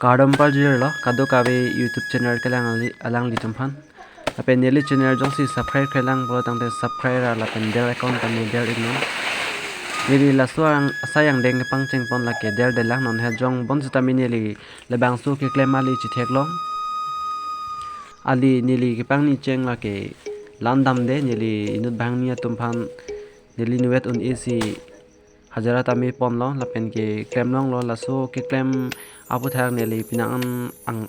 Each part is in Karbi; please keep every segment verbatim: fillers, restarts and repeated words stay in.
Kardom parjirlo, kadokave YouTube channel kelang ali-, alanglitum aphan. Lapen neli channel jongsi subscribe kelang pulo tangte subscribe ra lapen bell icon tame bell iknon. Neli laso ang-, asai angdeng kepangcheng pon lake der delang non hejong bonsitame neli labangso keklem ali chetheklong. Ali neli kepangni cheng lake la-an damde, neli inut banghini atum aphan neli inutvet un-e si hajira tame ponlo lapen keklem longlo. Laso keklem aputhak neli penang an ang,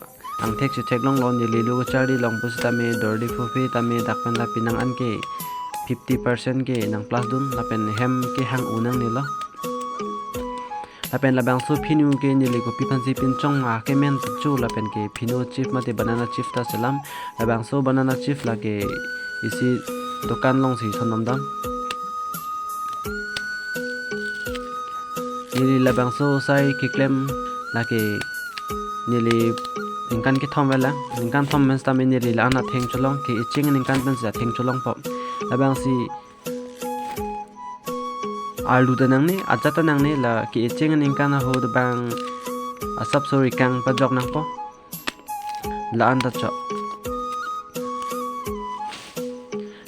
angthek chetheklonglo. Neli lo kacharli long pusitame dordi phuphe tame dak pen ta penang an ke fifty percent ke nang plus dun lapen hem kehang-o nangnelo. Lapen labangso phinu ke neli kopi aphansi pinchong ma kemen ta cho lapen ke phinu chips mate banana chips ta selam. Labangso banana chips lake isi dokan alongsi thondam dam. Neli labangso asai keklem lake neli ningkan kethom avelang, ningkan thom pen sitame neli la-an atheng cholong, ke-echeng ningkan pensi atheng cholong po. Labangsi arlu ta nangne, ajat ta nangne, la ke-echeng ningkan ahut abang asapso rikang pajok nangpo. La-an ta chok.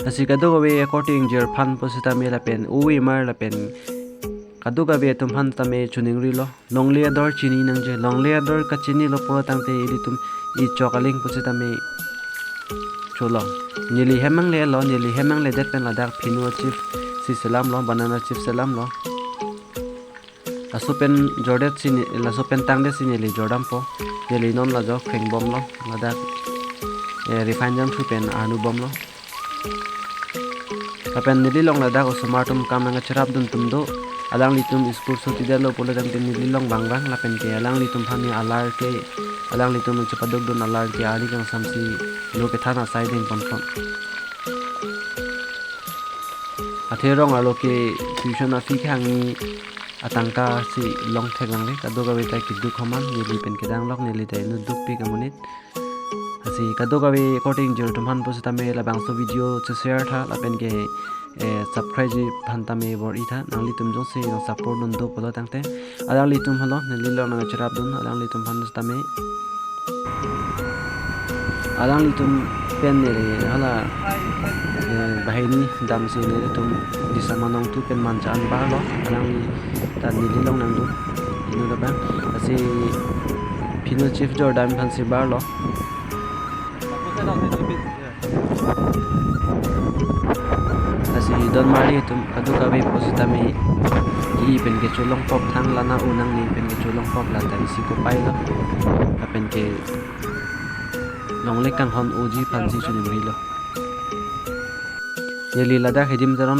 Lasi kadokave according jirphan pusitame lapen ove mar lapen kadokave atum aphan tame choningrilo. Longle ador chini nangji, longle ador kachinilo pulo tangte ilitum echok aling pusitame cholong. Neli hem nanglelo, neli hem nangledet pen ladak phinu chips si selamlo, banana chips selamlo. Laso pen jordet si ne-, laso pen tangdet si neli jordampo. Neli non lajo krengbomlo, ladak, eh, refine jangthu pen arnubomlo. Lapen neli along ladak osomar atum kam nangkacherapdun atum do. Alanglitum school chuti detlo pulo tangte neli along bang bang lapen ke alanglitum aphan ne alar ke, alanglitum chepadukdun alar ke ari kangsamsi lo kethan asai dengponpo. Athe rong arlo ke tuition a-fee kehangni atangka si longthek nangle, kadokave ta keduk aman, neli pen kedanglok, neli ta inut dukpik amonit. Lasi kadokave according jirtum aphan pusitame labangso video che-share tha lapen ke, eh, subscribe ji aphan tame bor-i tha, nanglitum jongsi nang support dun do pulo tangte. Alanglitum halo, neli along nangcherapdun, alanglitum aphan sitame. Alanglitum pen neli hala, eh, banghini damsi nelitum Disama Nongthu pen mancha an barlo, alangli ta neli along nangdun, inut abang. Lasi phinu chips jordam aphansi barlo. Lasi don marli atum kadokave pusitame ke-i pen kecholongpop, thang la nang-o nangne pen kecholongpop, lata isi kopailo. Lapen ke longle kanghon-oji aphansi choningrilo. Neli ladak Hidim Teron,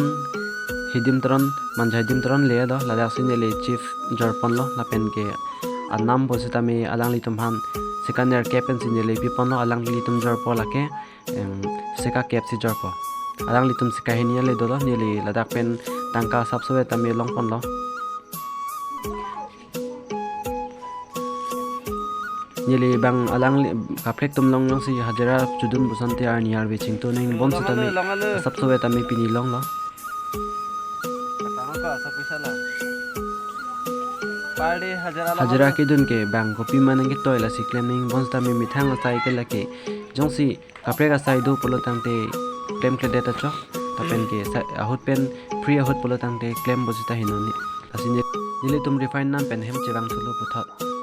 Hidim Teron, mancha Hidim Teron le do, ladaksi neli chips jorponlo, lapen ke anam pusitame alanglitum aphan sika nerkep pensi neli piponlo, alanglitum jorpo lake, em, sika kep si jorpo. Alanglitum sika hini ale dolo, neli ladak pen tangka asapso tame longponlo. Neli bang alangli kaprek atum along jongsi hajira chodun pu asonte arni arve chingthur nang bonsitame asapso tame pini longlo. Hajira kedun ke bang kopima nangketoi lasi klem nang bonsitame methang asai ke lake. Jongsi kaprek asai do pulo tangte klemkledet ta chok. Lapen ke sa-, ahut pen free ahut pulo tangte klem pusita heno ni. Lasi ne, nelitum refine nam pen hem chevang thulo puthot.